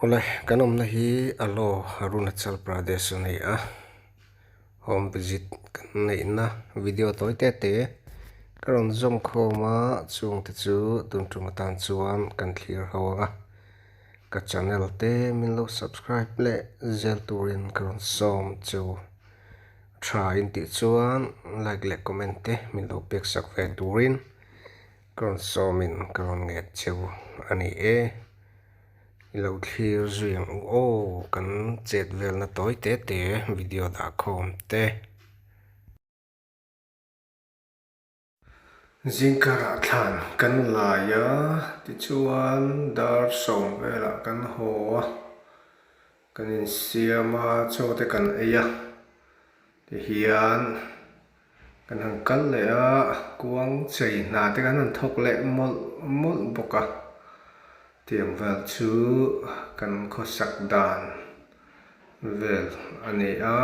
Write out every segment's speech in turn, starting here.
Awle, kan awmna hi Alo, Arunachal Pradesh a ni a, home visit kan neihna video tawi te te ka rawn zawm khawm a, chungte chu tun tum atan chuan kan thlir ho ang a, ka channel te min lo subscribe leh zel turin ka rawn sawm chu tha in tih chuan like leh comment te min lo pek sak ve turin ka rawn sawmin ka rawn nget cheu a ni e. I lo thlir zui ang u aw kan chet velna tawi te te video dah khawm te. Zingkarah thlan kan lai a tichuan dar sawm velah kan haw a kan insiam a chaw te kan ei a tihian Kan han kal leh a, kuang chei hna te kan han thawk leh mawlh mawlh bawk a, tiang vel chu kan khawsak dan vel a ni a,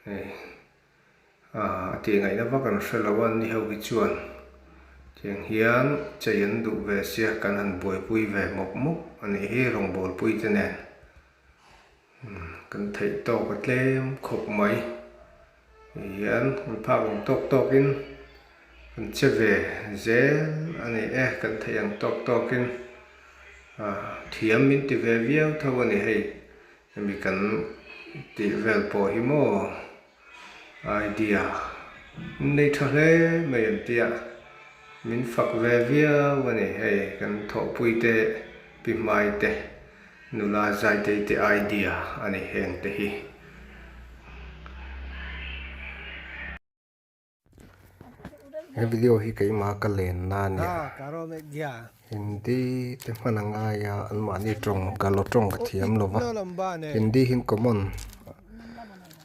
hei ah a tih ngaihna vak an hre lo a ni ho hi chuan tiang hian chei an duh ve sia kan han buaipui ve mawp mawp a nih hi rawngbawlpui te nen. Kan theih tawk a tlem khawp mai hei hian kan phak ang tawk tawkin kan che ve zel a ni e kan theih ang tawk tawkin ah thiam min ti ve viau tho a ni hei hemi kan tih vel pawh hi maw idea nei tha hle mai an tia min fak ve viau a ni hei kan thawhpui te pi hmai te. Nula Zaitei te idea a ni heng te hi. He video hi keimah ka lenna a nia. Hindi te hman a ngai a, anmahni tawng ka lo tawng ka thiam lo va. Hindi hi common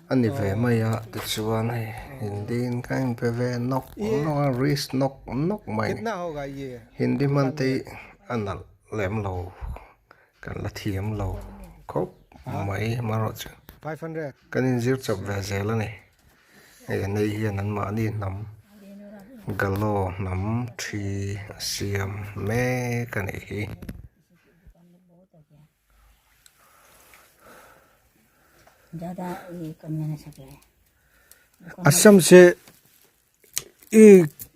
a ni ve mai a, tichuan hei Hindi in ka inpe ve nawk nawk a, risk nawk nawk mai a ni. Hindi hman te hi a nalh lem lo. Kan la thiam lo khawp mai amaherawh chu kan inzir chawp ve zel a ni. Hei a nei hian anmahni hnam Galo hnam thi a siam mek a nih hi. Assam se ई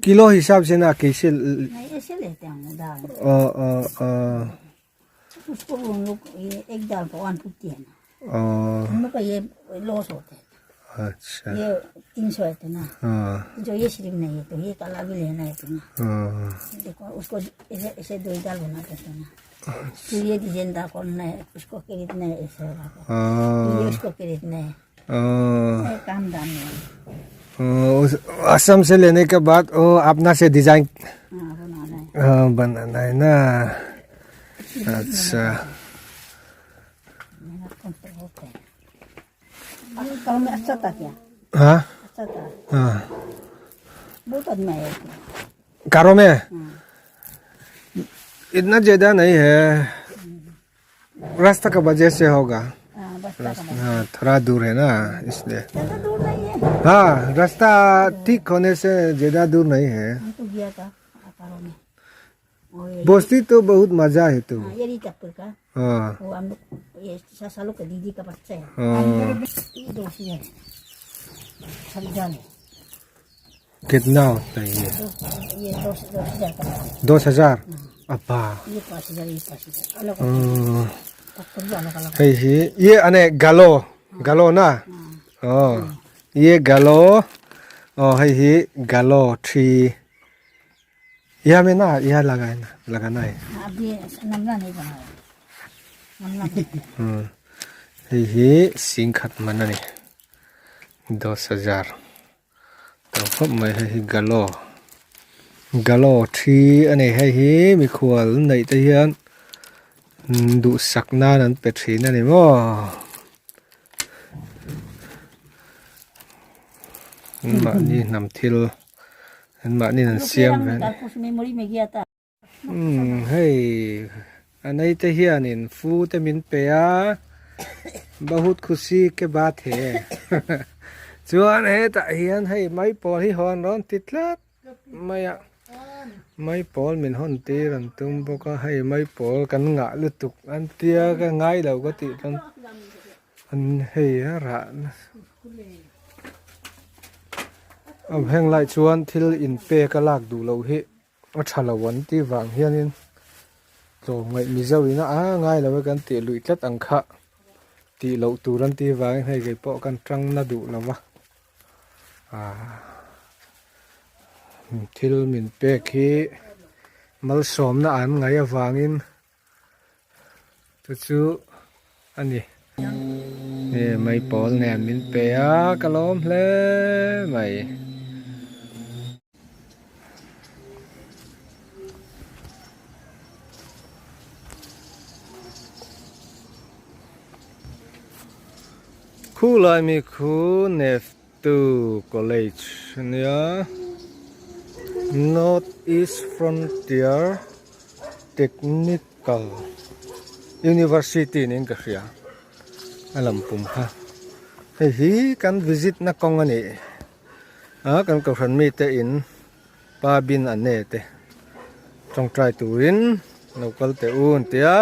kilo हिसाब से ना कैसे नहीं ऐसे लेते हैं हम दाल अ अ अ उसको उन लोग ये एक दाल को 150 है ना अ, हम लोग का ये लॉस होता है अच्छा ये 300 है तो ना हाँ जो ये सिर्फ नहीं है तो ये काला भी लेना है तो ना हाँ देखो उसको ऐसे ऐसे दो ही दाल बना देते ना तो ये डिजाइन दाल करना है उसको खरीदना है ऐसे वाला को। हाँ ये उसको खरीदना है हाँ ये काम दाम नहीं है असम से लेने के बाद वो अपना से डिजाइन हाँ बनाना है हाँ, बनाना है ना अच्छा मेहनत कम तो होता है अभी कल में अच्छा था क्या हाँ अच्छा था हाँ बहुत आदमी आए थे कारों में हाँ इतना ज़्यादा नहीं है रास्ता का वजह से होगा हाँ बस का हाँ थोड़ा दूर है ना इसलिए ज़्यादा दूर नहीं है हाँ रास्ता ठीक होने से ज़्यादा दूर नहीं है हम तो गया था आकारों में और ये बस्ती तो बहुत मजा है तो हाँ, ये रीतापुर का हाँ वो हम लोग ये सालों का दीदी का बच्चा है हाँ ये दोषी है सब जाने कितना होता है ये तो ये 10,000 का है। 10,000 अब्बा ये 5,000 ये 5,000 अलग अलग हम्म, पत्थर भी अलग अलग है ही ये अने गलो गलो ना हाँ ये गलो और है ही गलो ट्री यह में ना यह लगाना लगाना है अभी नमला नहीं बनाया नमला नहीं हम्म hei hi singkhat man a ni 10,000 to khawp mai hei hi galo galo thi a ni hei hi mikhual an neih te hian duhsak nan an pe thin a ni maw an mahni hnam thil an mahni an siam ve a ni. Umm hei a nei te hianin fu te min pe a bahut khushi ke baat he chuan hetah hian hei mai pawl hi hawn rawn ti tlat mai a. Mai pawl min hawn tir an tum bawk a hei mai pawl kan ngah lutuk an tia ka ngai lo ka tih chuan an hei a rah nasa heng lai chuan thil in pek a lak duh loh hi a tha lo an tih vang hianin tlawmngaih mizo in a ngai lo e kan tih luih tlat ang kha tih loh tur an tih vangin hei kei pawh kan tang na duh lo va ah thil min pek hi malsawmna an ngaih avangin chu chu a ni. He mai pawl nen min pe a ka lawm hle mai. Khulai mi khu Neftu College ania North East Frontier Technical University niin ka hria a lam pum kha hei hi kan visit na kawng a ni a kan kohhran mite in pa bin a ne te tawngtai turin lo kal teh u an ti a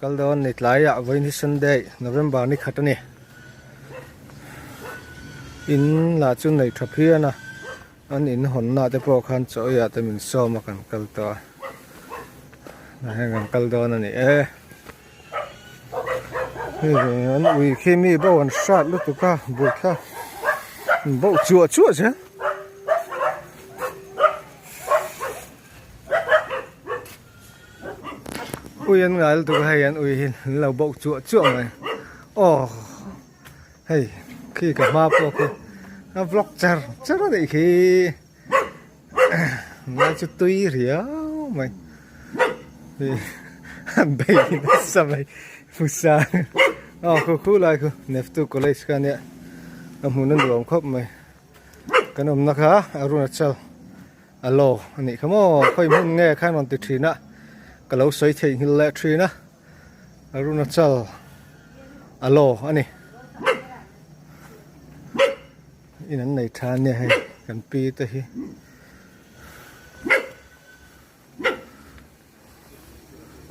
kal dawn ni tlaiah vawiin hi Sunday November ni khat a ni in lah chu nei tha phian a an in hawnna te pawh khan chaw eiah te min sawm a kan kal tawh a heng kan kal dawn a ni e. An ui khi mi bo an hrat lutuk a bul kha an bauh chuah chuah zel. Ui an ngai lutuk a hei an ui hi an lo bauh chuah chuah mai aw hei khi ka hma pawh khi a vlog char char a nih khi ngai chu tui riau mai an bei nasa mai phusa aw khu khu lai khu neftu college kha ania a hmun a nuam khawp mai kan awmna kha Arunachal a law a nih kha maw khawi hmun nge khan rawn ti thin a ka lo sawi theihnghilh leh thin a Arunachal a law a ni. In an nei tha ania hei kan pi te hi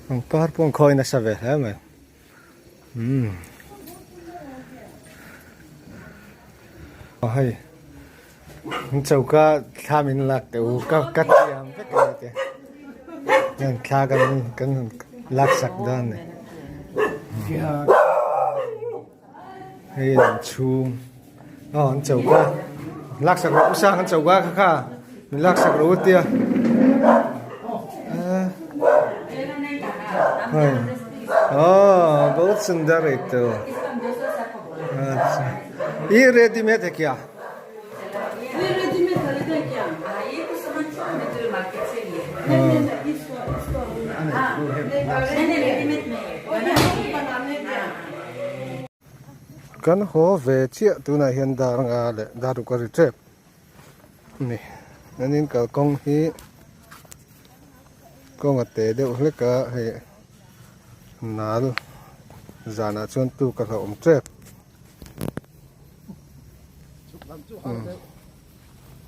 pangpar pawh an khawi nasa ve hle mai umm aw hei an choka thla min lak teh u ka ka thiam vek a ni te heng thla kan kan lak sak dawn a ni. Hei an chhung aw an choka laksak rawh usang an choka kha kha min laksak rawh u tia hei aw bahut sundar hai toh acha ye readymade hai kya? Kan haw ve chiah tunah hian dar nga leh dar ruk a ri tep a ni an in kalkawng hi kawng a te deuh hlek a hei nal zanah chuan tuk a hlauhawm tep.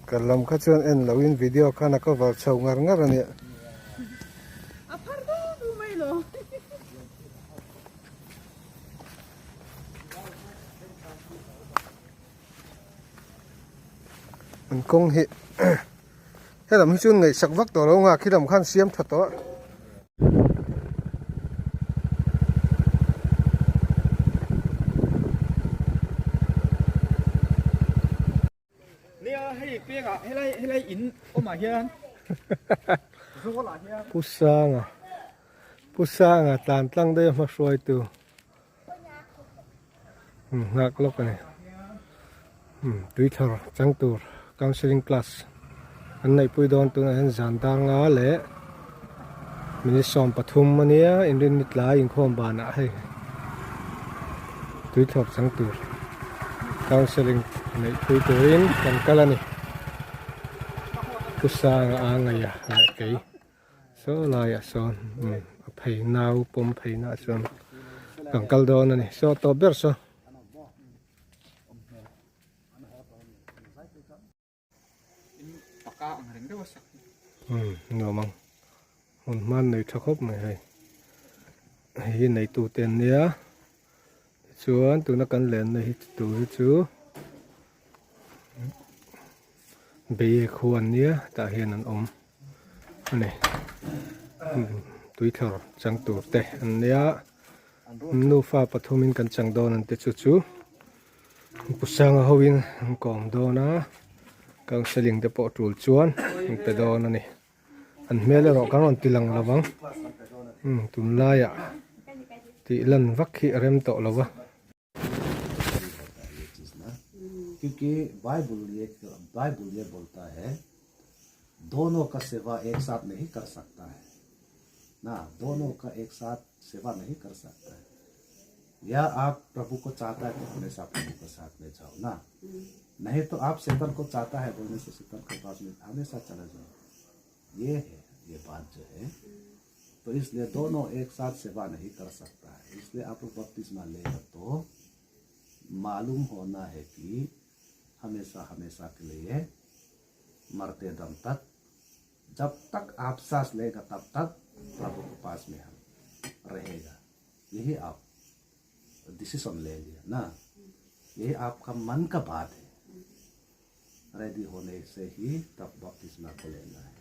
Kal lam kha chuan en lo in video khan a cover chho ngar ngar a nia. A phar du du mai lo. An kawng hi helam hi chuan ngaihsak vak tawh lo nga khi lam khan siam tha tawh a. Pu Sanga Pu Sanga tlan tlang daih a hma hruaitu nghak lawk a ni tui thar chang tur counselling class an neihpui dawn tunah hian zan dar nga leh minute 13 ania inrinni tlai inkhawm banah hei tui thlawr chang tur counselling neihpui turin kan kal a ni Pu Sanga a ngaih a leh kei saw laiah sawn a phei nau pawm phei naah chuan kan kal dawn a ni saw tawp ber saw. Umm nuam ang hmun hman nei tha khawp mai hei hei hi neitu te an nia tichuan tuna kan lenna hi tur hi chu Beiek khu an nia tah hian an awm a ni tuithlawr chang tur te an nia nufa pathumin kan chang dawn an ti chu chu Pu Sanga hoin an kawm dawn a counselling te pawh tul chuan an pe dawn a ni an hmel erawh kan rawn ti lang lo vang tunlaiah tih lan vak hi a rem tawh lo va. क्योंकि बाइबल ये बाइबल ये बोलता है दोनों का सेवा एक साथ नहीं कर सकता है ना दोनों का एक साथ सेवा नहीं कर सकता है या आप प्रभु को चाहता है तो हमेशा प्रभु के साथ में जाओ ना नहीं तो आप शैतान को चाहता है बोलने से शैतान के पास में हमेशा चले जाओ ये है ये बात जो है तो इसलिए दोनों एक साथ सेवा नहीं कर सकता है इसलिए आप लोग बपतिस्मा लेगा तो मालूम होना है कि हमेशा हमेशा के लिए मरते दम तक जब तक आप सांस लेगा तब तक प्रभु के पास में हम रहेगा यही आप डिसीजन ले लिया ना यही आपका मन का बात है रेडी होने से ही तब बपतिस्मा को लेना है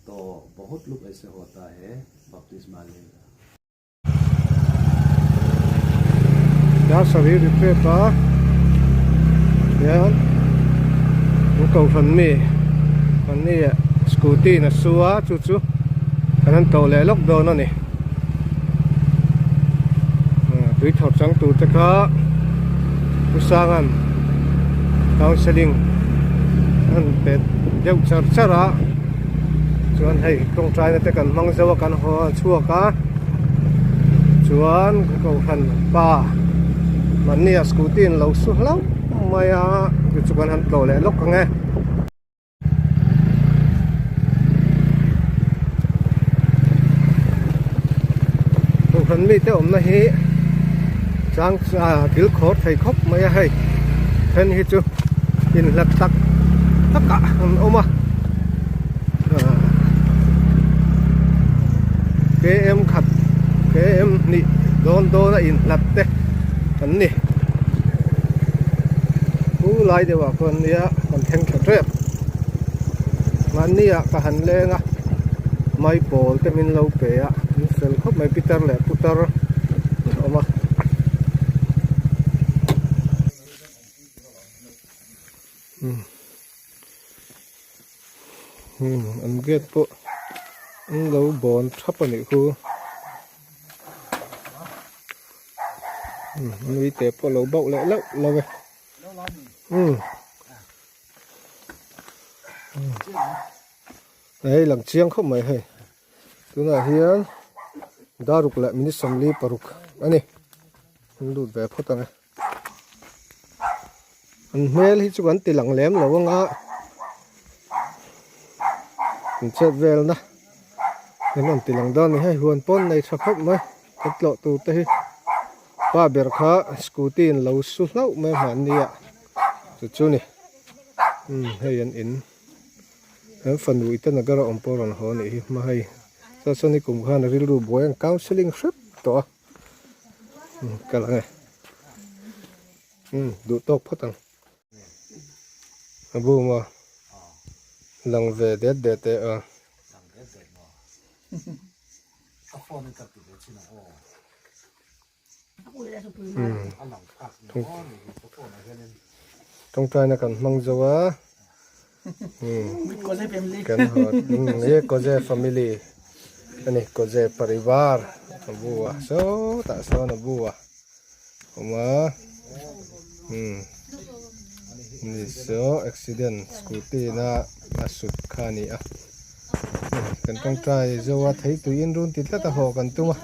तो बहुत लोग ऐसे होता है बपतिस्मा लेगा Dar sarih ri pek a hian an kohhran mi mahni ah scooty in a su a chu chu kan han tawh leh lawk dawn a ni tui thawr chang tur te kha Pu Sanga'n counselling a han pe deuh char char a chuan hei tawngtaina te kan hmang zo a kan haw chhuak a chuan kohhran pa mahni ah scooty in lo su hlauh mai a chu chu kan han tlawh leh lawk ang e. Kohhran mite awmna hi chang ah thil khawr thei khawp mai a hei then hi chu inhlat tak tak ah an awm a ah km khat km hnih dawn dawn a inhlat te an ni. Chu lai deuh ah khuan nia kan thleng thla tep mahni ah ka han leng a mai pawl te min lo pe a an fel khawp mai pitar leh putar an awm a. An gate pawh an lo bawn thap a nih khu. Nui te pawh lo bauh leh lauh lauh e umm hei lang chiang khawp mai hei tunah hian daruk leh minute 46 a ni an lut ve phawt ang e an hmel hi chu kan ti lang lem lo anga an chet vel na kan rawn ti lang dawn a ni hei huan pawn nei tha khawp mai. Kan tlawh tur te hi pa ber kha scooty in lo su hlauh mai a hmanni ah chu chu ni umm hei an in an fanu Itanagar a awm pawh a rawn haw a nih hi hma hei chuan sawn hi kum khan a rilru buai an counselling hrep tawh a umm kal ang e umm duh tawk phawt ang a bum a lang ve det det e a. Tawngtaina kan hmang zo a kan haw ye Koze family ani Koze parivar a bu a sawtah sawn a bu a awm a ni saw accident scooty na a sut kha a ni a. Kan tawngtai zo a thei tui in run ti tlat a haw kan tum a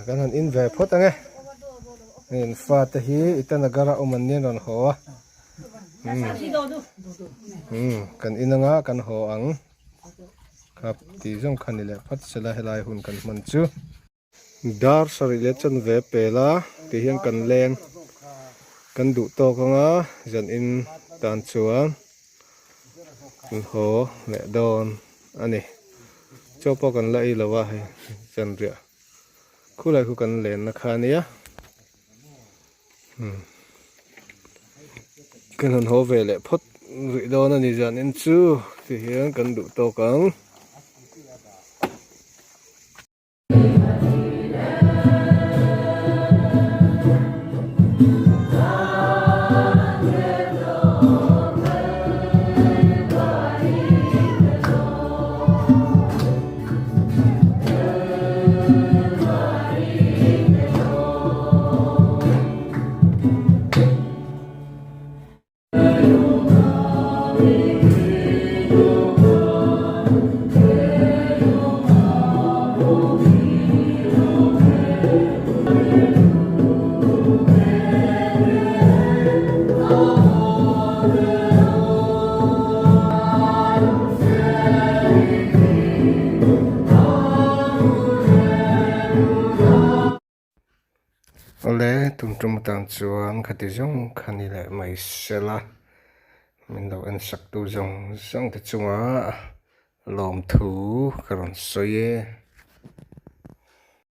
kan han in ve phawt ang e in fate hi Itanagar a awm an nia rawn haw a umm kan in anga kan haw ang khap tih zawng kha ni leh phawt sela helai hun kan hman chu. Dar sarih leh chanve pel a tih hian kan leng kan duh tawk anga zan in tan chuan. Kan haw leh dawn a ni. Chaw pawh kan la ei lo a hei zanriah khulai khu kan lenna kha a nia. Umm kan han haw ve leh phawt rih dawn a ni zanin chu ti hian kan duh tawk ang. Awle, tum tum atan chuan khati zawng kha ni leh mai sela, min lo en sak tu zawng zawng te chunga lawmthu ka rawn sawi e.